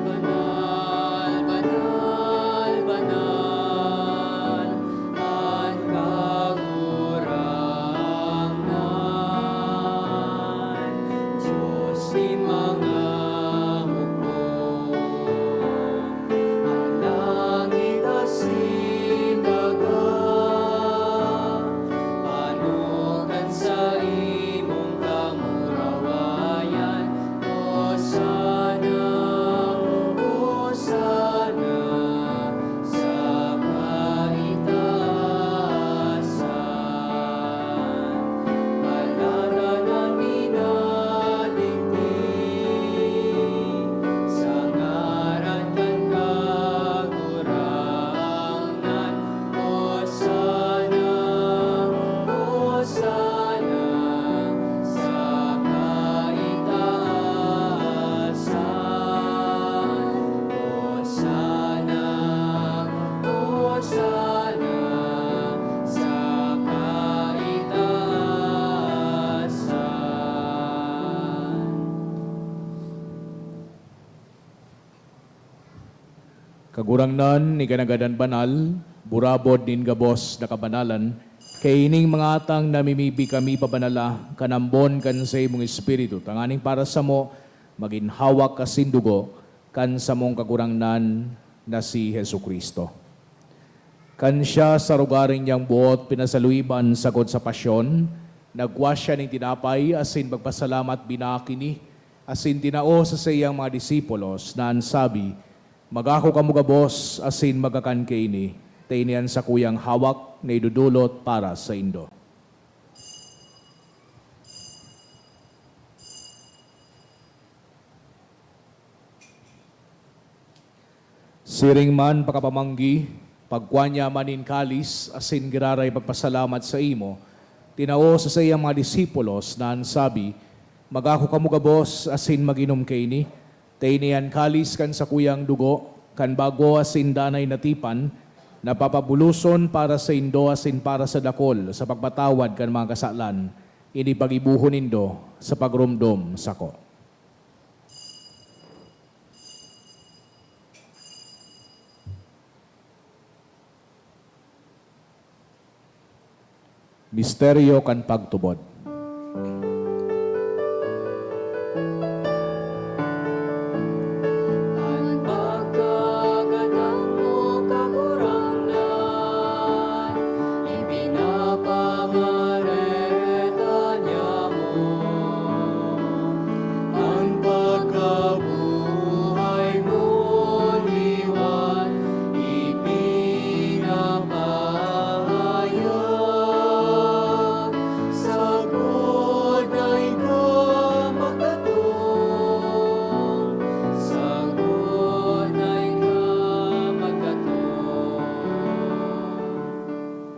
Banal, banal, banal an Kagurangnan, Dios nin mga hukbo. An langit Kagurangnan, ika na gadan banal, burabod nin gabos na kabanalan, kaining mga atang namimibi kami pabanala kan ambon kan saimong Espiritu, tanganing para samo magin hawak asin dugo kan samong Kagurangnan na si Jesu-Cristo. Kan siya sa rogaring niyang buot pinasaluiban sagkod sa pasyon, nagkua siya nin tinapay asin pagpasalamat binaak ini, asin tinao sa saiyang mga disipulos na an sabi, "Magako kamo gabos asin magkakan kaini, ta ini an sakuyang hawak na idodolot para saindo." Siring man pakapamanggi, pagkua niya man nin kalis asin giraray pagpasalamat saimo, tinao sa saiyang mga disipulos na an sabi, "Magako kamo gabos asin mag-inom kaini, ta ini an kalis kan sakuyang dugo, kan bago asin danay na tipan, na papabuloson para saindo asin para sa dakol sa pagpatawad kan mga kasalan. Ini paggibohon nindo sa pagromdom sako." Misteryo kan pagtubod. An pagkagadan mo, Kagurangnan, ipinapangareta niamo. An pagkabuhay mo liwat ipinapahayag. Sagkod na ika magdatong, sagkod na ika magdatong.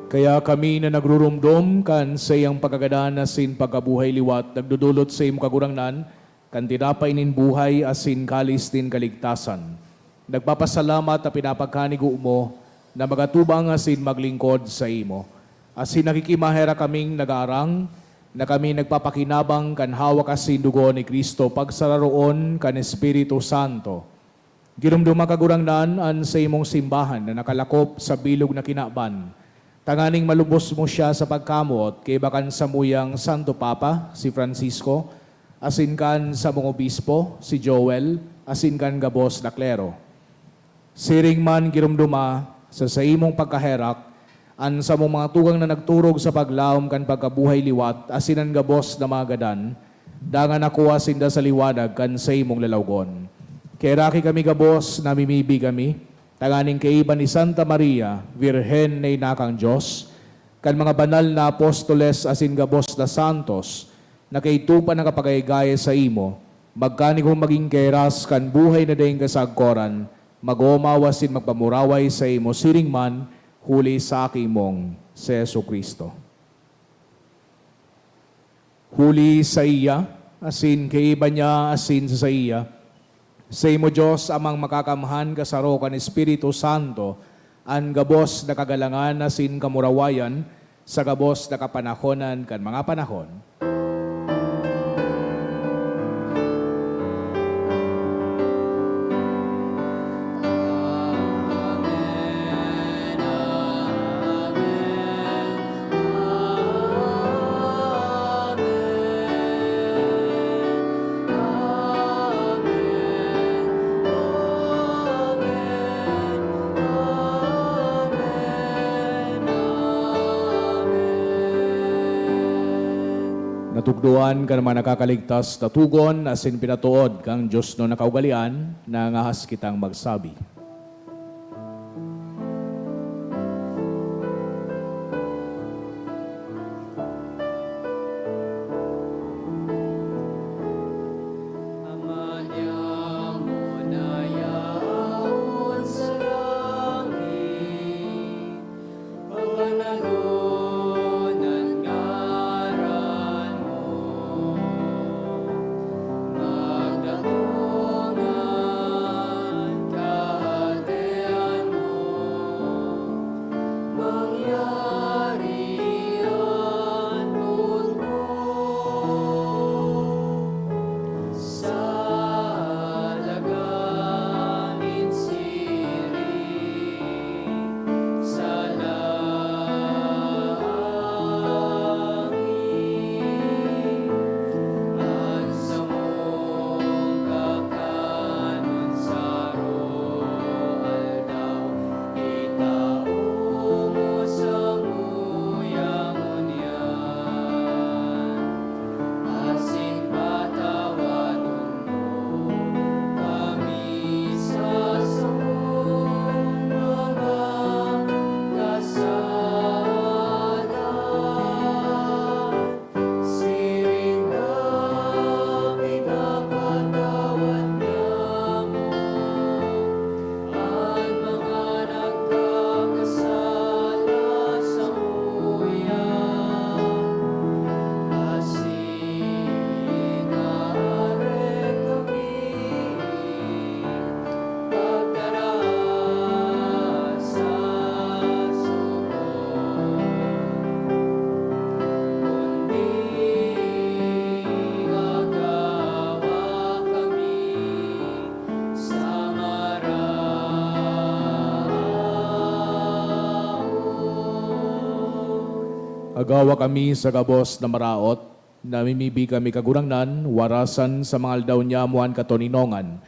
Kaya kami na nagruromdom kan saiyang pagkagadan asin pagkabuhay liwat, nagdodolot saimo, Kagurangnan, kan tinapay nin buhay asin kalis nin kaligtasan. Nagpapasalamat ta pinapagkanigo mo na magatubang asin maglingkod saimo. Asin nakikimaherak kaming nagaarang na kami nagpapakinabang kan hawak asin dugo ni Cristo pagsararoon kan Espiritu Santo. Giromdoma, Kagurangnan, an saimong simbahan na nakalakop sa bilog na kinaban, tanganing malubos mo siya sa pagkamot kaiba kan samuyang Santo Papa, si Francisco, asin kan samong obispo, si Joel, asin kan gabos na klero. Siring man giromdoma sa saimong pagkaherak an samong mga tugang na nagturog sa paglaom kan pagkabuhay liwat asin an gabos na mga gadan, dangan nakua sinda sa liwanag kan saimong lalawgon. Kaheraki kami gabos, namimibi kami, tanganing kaiba ni Santa Maria, Birhen na ina kan Dios, kan mga banal na apostoles asin gabos na santos, na kaidto pa nakapagayagaya saimo, magkanigong magin kahiras kan buhay na daing kasagkoran, mag-oomaw asin magpamuraway saimo siring man, huli sa Aki mong si Jesu-Cristo. Huli saiya, asin kaiba niya, asin sa saiya, saimo, Dios Amang Makakamhan, kasaro kan Espiritu Santo, an gabos na kagalangan asin kamurawayan, sa gabos na kapanahonan kan mga panahon. Amen, amen, amen, amen, amen. Natukdoan kan mga nakakaligtas na tugon asin pinatood kan Dios na kaugalean, nangahas kitang magsabi. Ama niamo na yaon sa langit, pabanalon an ngaran mo. Magdatong an Agawa kami sa gabos na maraot, namimibi kami, Kagurangnan, warasan sa mga aldaw niyamo an katoninongan,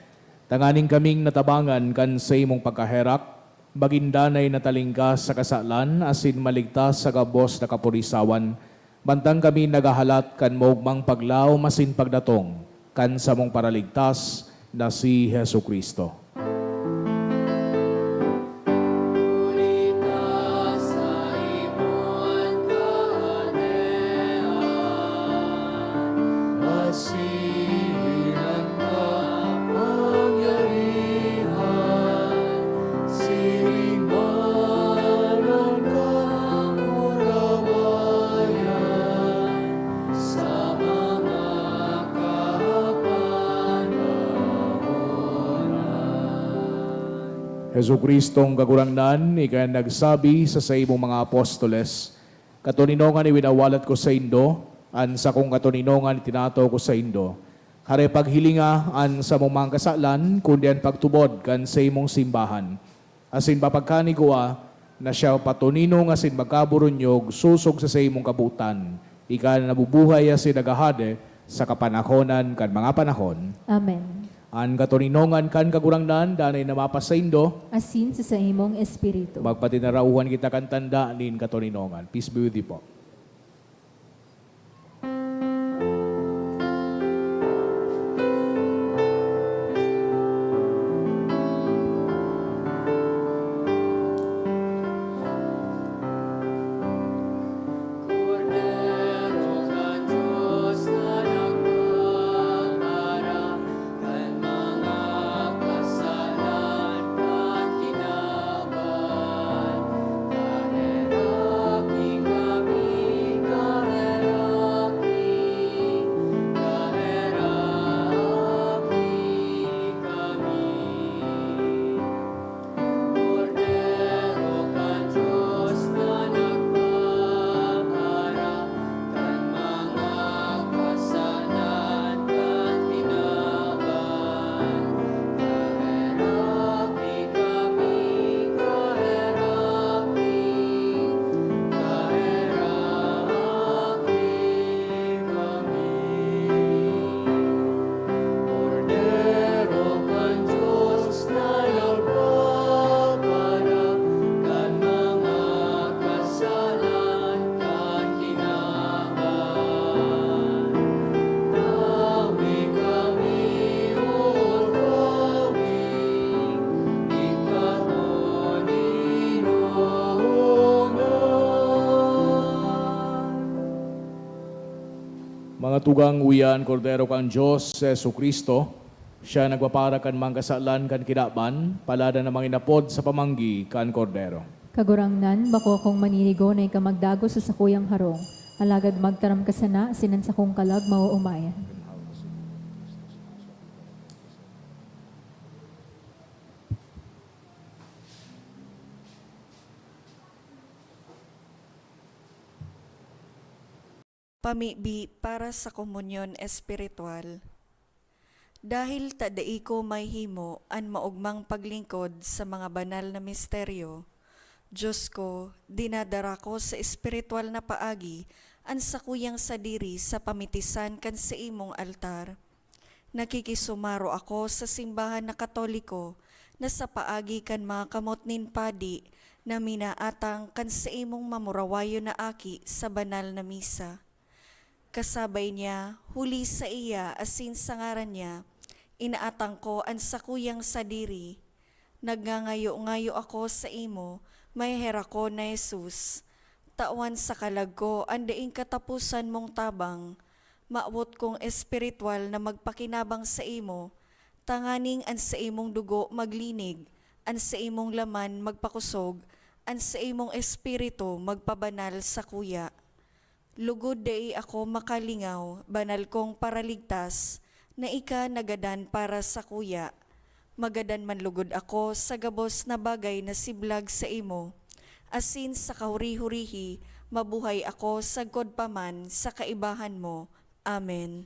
tanganing kaming natabangan kan saimong pagkaherak, magin danay na talingkas sa kasalan asin maligtas sa gabos na kaporisawan, mantang kami naghahalat kan maogmang paglaom asin pagdatong kan samong Paraligtas na si Jesu-Cristo. Jesu-Cristong Kagurangnan, ika an nagsabi sa saimong mga apostoles, "Katoninongan iwinawalat ko saindo, an sakong katoninongan itinataw ko saindo." Kare paghilinga an samong mga kasalan, kundi an pagtubod kan saimong simbahan. Asin papagkanigwa na siya patoninong asin magkaburunyog sosog sa saimong kabotan, ika na nabubuhay asin naghahade sa kapanahonan kan mga panahon. Amen. An katoninongan kan Kagurangnan danay na mapasaindo. Asin sa saimong espiritu. Magpatinarauhan kita kan tanda nin katoninongan. Peace be with you po. Kordero kan Dios na nagpapaharap kan mga kasalan kan kinaban, kaheraki kami, kaheraki, kaheraki kami. Kordero kan Dios na nagpapaharap kan mga kasalan kan kinaban, tawi kami, O tawi, ikaw Mga tugang, uya an Kordero kan Dios, si Jesu-Cristo. Siya nagpapara kan mga kasalan kan kinaban, paladan na manginapod sa pamanggi kan Kordero. Kagurangnan, bako akong manirigo na ika magdagos sa sakuyang harong, alagad magtaram ka sana, asin an sakong kalag maoomayan. Pamibi para sa komunyon espiritual. Dahil ta dai ko mahihimo an maogmang paglingkod sa mga banal na misteryo, Dios ko, dinadara ko sa espiritual na paagi an sakuyang sadiri sa pamitisan kan saimong altar. Nakikisumaro ako sa simbahan na Katoliko na sa paagi kan mga kamot nin padi na minaatang kan saimong mamurawayon na aki sa banal na misa. Kasabay niya, huli saiya asin sa ngaran niya, inaatang ko an sakuyang sadiri. Nagngangayo-ngayo ako saimo, maheherak ko na Jesus, tawan sa kalag ko an daing kataposan mong tabang. Mawot kong espiritual na magpakinabang saimo, tanganing an saimong dugo maglinig, an saimong laman magpakosog, an saimong espiritu magpabanal sakuya. Lugod dai ako makalingaw, banal kong Paraligtas, na ika nagadan para sakuya. Magadan man lugod ako sa gabos na bagay na siblag saimo, asin sa kahuri-hurihi mabuhay ako sagkod pa man sa kaibahan mo. Amen.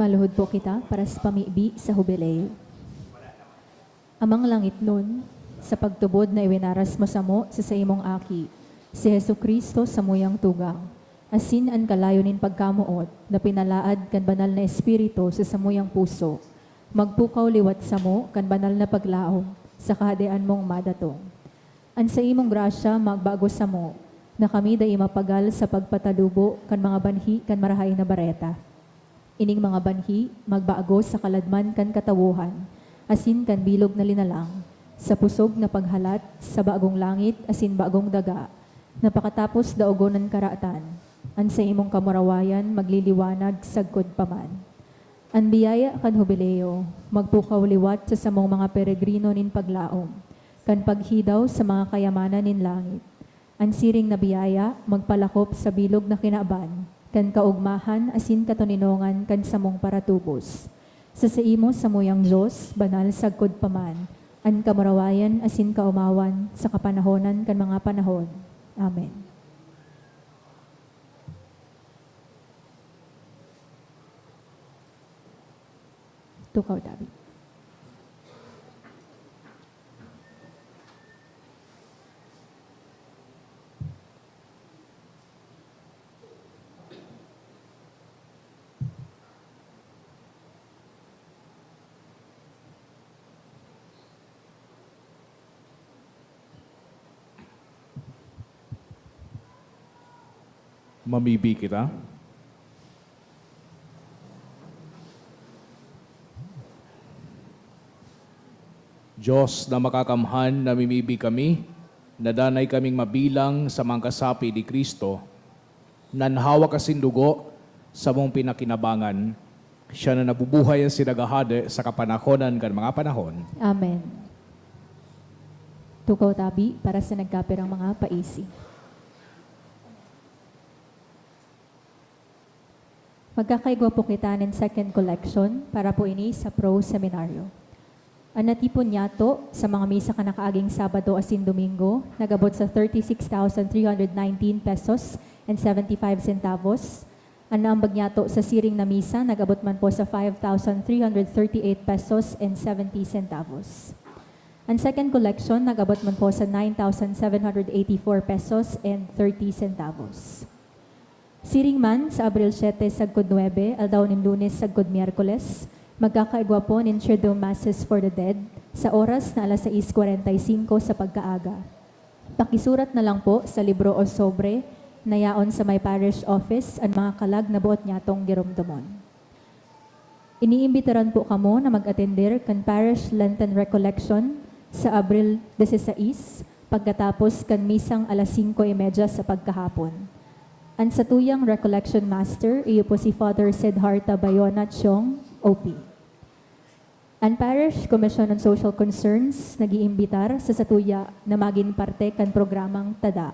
Maluhod po kita para sa pamibi sa Hubileo. Amang langitnon, sa pagtubod na iwinaras mo samo sa saimong Aki, si Jesu-Cristo, samuyang tugang, asin an kalayo nin pagkamoot na pinalaad kan Banal na Espiritu sa samuyang puso, magpukaw liwat samo kan banal na paglaom sa Kahadean mong madatong. An saimong grasya magbago samo, na kami dai mapagal sa pagpatalubo kan mga banhi kan Marahay na Bareta. Ining mga banhi magbago sa kaladman kan katawohan, asin kan bilog na linalang, sa pusog na paghalat sa bagong langit asin bagong daga, na pakatapos daogon an karatan, an saimong kamurawayan magliliwanag sagkod pa man. An biyaya kan Hubileo magpukaw liwat sa samong mga peregrino nin paglaom, kan paghidaw sa mga kayamanan nin langit. An siring na biyaya magpalakop sa bilog na kinaban kan kaogmahan asin katoninongan kan samong paratubos. Sa saimo samuyang Dios, banal sagkod pa man, an kamurawayan asin kaomawan sa kapanahonan kan mga panahon. Amen. Tukaw tabi. Mamibi kita. Dios na makakamhan, namimibi kami, na danay kaming mabilang sa mga kasapi ni Cristo, nan hawak asin dugo samong pinakinabangan, siya na nabubuhay asin naghahade sa kapanahonan kan mga panahon. Amen. Tukaw tabi para sa nagkapirang mga paisi. Magkakaigwa po kita nin second collection para po ini sa Pro Seminario. An natipon niyato sa mga misa kan nakaaging Sabado asin Domingo nag-abot sa thirty-six thousand three hundred nineteen pesos and seventy-five centavos. An naambag niyato sa siring na misa nag-abot man po sa five thousand three hundred thirty-eight pesos and seventy centavos. An second collection nag-abot man po sa nine thousand seven hundred eighty-four pesos and thirty centavos. Siring man, sa Abril siete sagkod nuebe, aldaw nin Lunes sagkod Miyerkules, magkakaigwa po nin Triduum Masses for the Dead sa oras na alas sais kwarenta y singko sa pagkaaga. Pakisurat na lang po sa libro o sobre na yaon sa may parish office an mga kalag na boot nyatong giromdomon. Iniimbitaran po kamo na mag-atender kan Parish Lenten Recollection sa Abril dieciséis, pagkatapos kan misang alas singko y media sa pagkahapon. An satuyang Recollection Master, iyo po si Father Siddhartha Bayona Chiong, O P. An Parish Commission on Social Concerns nag-iimbitar sa satuya na magin parte kan programang Tada.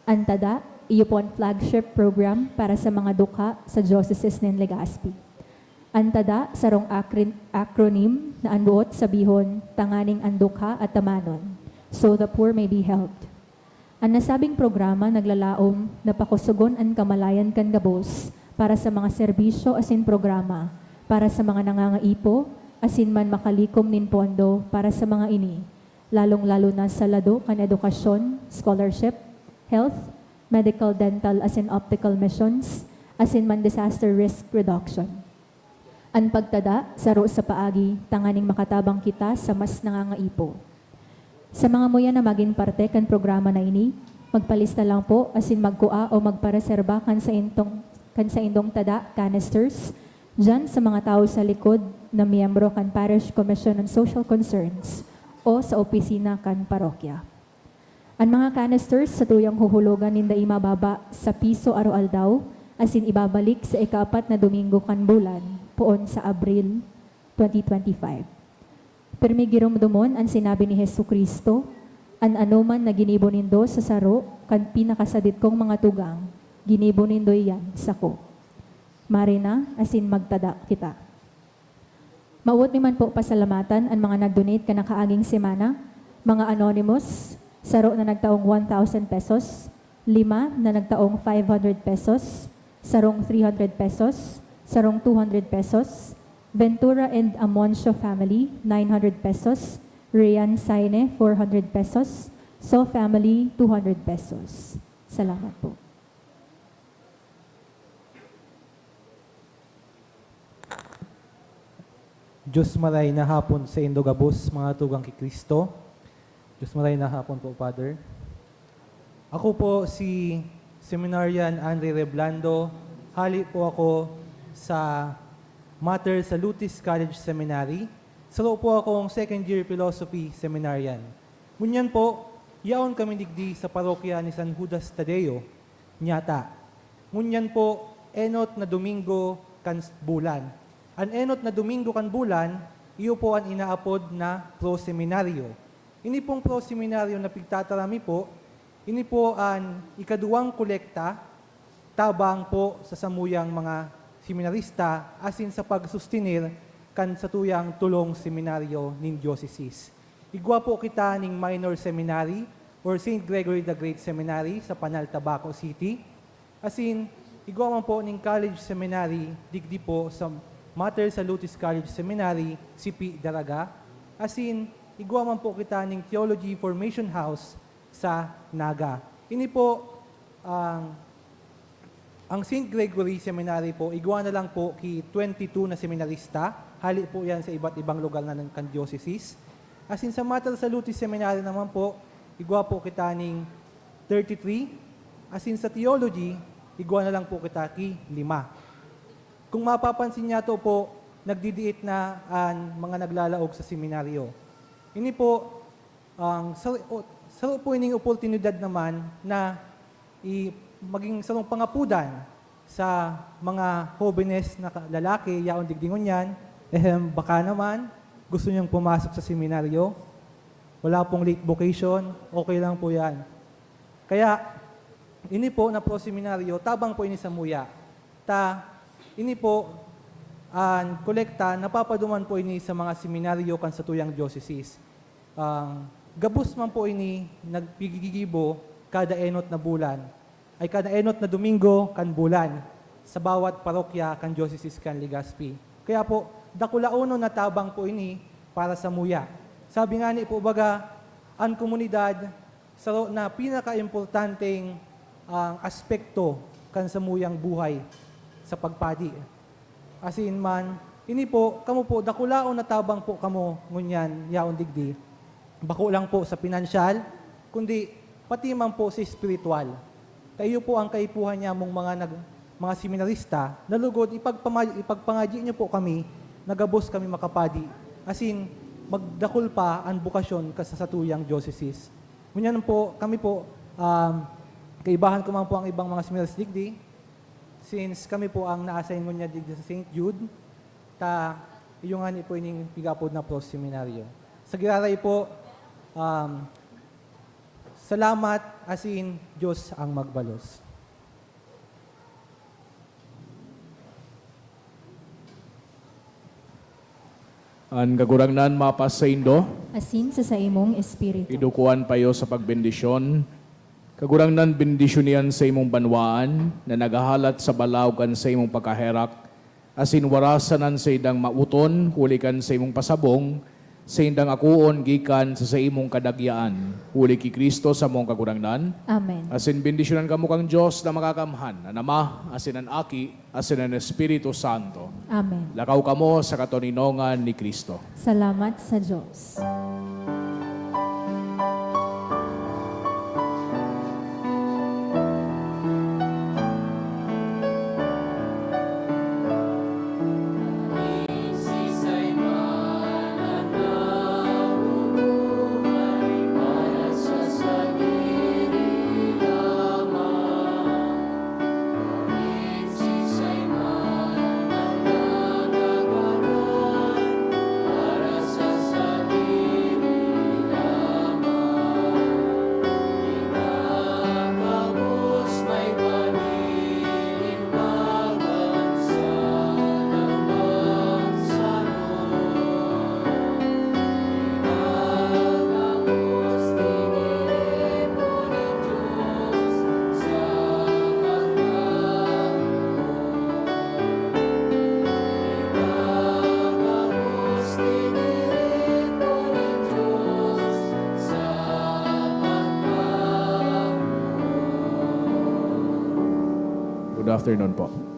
An Tada, iyo po an flagship program para sa mga dukha sa Diocese nin Legazpi. An Tada, sarong acrin-, acronym na an boot sabihon, tanganing an dukha atamanon, so the poor may be helped. An nasabing programa naglalaom na pakusogon an kamalayan kan gabos para sa mga serbisyo asin programa para sa mga nangangaipo, asin man makalikom nin pondo para sa mga ini, lalong-lalo na sa lado kan edukasyon, scholarship, health, medical, dental, asin optical missions, asin man disaster risk reduction. An pagtada, saro sa paagi tanganing makatabang kita sa mas nangangaipo. Sa mga muya na magin parte kan programa na ini, magpalista lang po asin magkua o magpareserba kan saindong, kan saindong tada, canisters, diyan sa mga tawo sa likod na miyembro kan Parish Commission on Social Concerns o sa opisina kan parokya. An mga canisters satuyang huhulogan nin dai mababa sa piso aroaldaw, asin ibabalik sa ikaapat na Domingo kan bulan, poon sa Abril twenty twenty-five. Pirmi giromdomon an sinabi ni Jesu-Cristo, "An anoman na ginibo nindo sa saro kan pinakasadit kong mga tugang, ginibo nindo iyan sako." Mari na, asin magtada kita. Mawot mi man po pasalamatan an mga nag-donate kan nakaaging semana, mga anonymous, saro na nagtaong one thousand pesos, lima na nagtaong five hundred pesos, sarong three hundred pesos, sarong two hundred pesos. Ventura and Amoncio family, nine hundred pesos. Rian Saine, four hundred pesos. So family, two hundred pesos. Salamat po. Diyos maray na hapon saindo gabos, mga tugang ki Cristo. Diyos maray na hapon po, Father. Ako po si Seminarian Andre Reblando. Hali po ako sa Mater Salutis College Seminary. Saro po akong second year philosophy seminarian. Ngunyan po, yaon kami digdi sa parokya ni San Judas Tadeo, Nyata. Ngunyan po, enot na Domingo kan s- bulan. An enot na Domingo kan bulan, iyo po an inaapod na proseminaryo. Ini pong proseminaryo na pigtataram mi po, ini po an ikaduwang kolekta tabang po sa samuyang mga seminarista asin sa pagsustenir kan satuyang tolong seminaryo nin diocesis. Igwa po kita ning minor seminary or Saint Gregory the Great Seminary sa Panal, Tabaco City. Asin, igwa man po ning college seminary digdi po sa Mater Salutis College Seminary, Sipi, Daraga. Asin, igwa man po kita ning Theology Formation House sa Naga. Ini po ang ang Saint Gregory Seminary po, igwa na lang po ki twenty-two na seminarista. Hali po yan sa iba't ibang lugar na ng kan diocese. Asin sa Mater Salutis Seminary naman po, igwa po kita ning thirty-three. Asin sa theology, igwa na lang po kita ki lima. Kung mapapansin niyato po, nagdidiit na an mga naglalaog sa seminaryo. Ini po, ang saro, o, saro po ining oportunidad naman na i, maging sarong pangapodan sa mga hobenes na ka- lalaki, yaon digdi ngunyan, ehem, baka naman, gusto niyong pumasok sa seminaryo, wala pong late vocation, okay lang po yan. Kaya, ini po na pro-seminaryo, tabang po ini sa muya. Ta, ini po, an kolekta, napapaduman po ini sa mga seminaryo kan satuyang diocese. Ang gabos man po ini nagpigigibo kada enot na bulan, ay kada enot na Domingo kan bulan sa bawat parokya kan Diocese kan Legazpi. Kaya po, dakulaonon na tabang po ini para sa muya. Sabi nga ni po baga, an komunidad saro na pinakaimportanteng, ah, aspekto kan samuyang buhay sa pagpadi. Asin man, ini po, kamo po, dakulaon na tabang po kamo ngunyan yaon digdi. Bako lang po sa pinansyal, kundi pati man po sa espiritual. Kaiyo po ang kaipuhan niyamong mga nag-, mga seminarista na lugod ipagpama-, ipagpangadyi niyo po kami na gabos kami makapadi, asin magdakul pa an bokasyon ka sa satuyang diocese. Ngunyan po, kami po, um, kaibahan ko man po ang ibang mga seminarista digdi, since kami po ang na-assign ngunyan digdi sa Saint Jude, ta iyo ngani po ining pig-aapod na pro-seminaryo. Sa giraray po, um, salamat, asin Diyos ang magbalos. An Kagurangnan mapasaindo. Asin sa saimong espiritu. Idukuan pa iyo sa pagbendisyon. Kagurangnan, bendisyoni an saimong banwaan na naghahalat sa balaog kan saimong pagkaherak, asin warasan an saindang mawoton huli kan saimong pasabong, saindang akoon gikan sa saimong kadagyaan, huli ki Cristo samong Kagurangnan. Amen. Asin bendisyonan kamo kan Dios na Makakamhan, an Ama, asin an Aki, asin an Espiritu Santo. Amen. Lakaw kamo sa katoninongan ni Cristo. Salamat sa Diyos. Good afternoon po.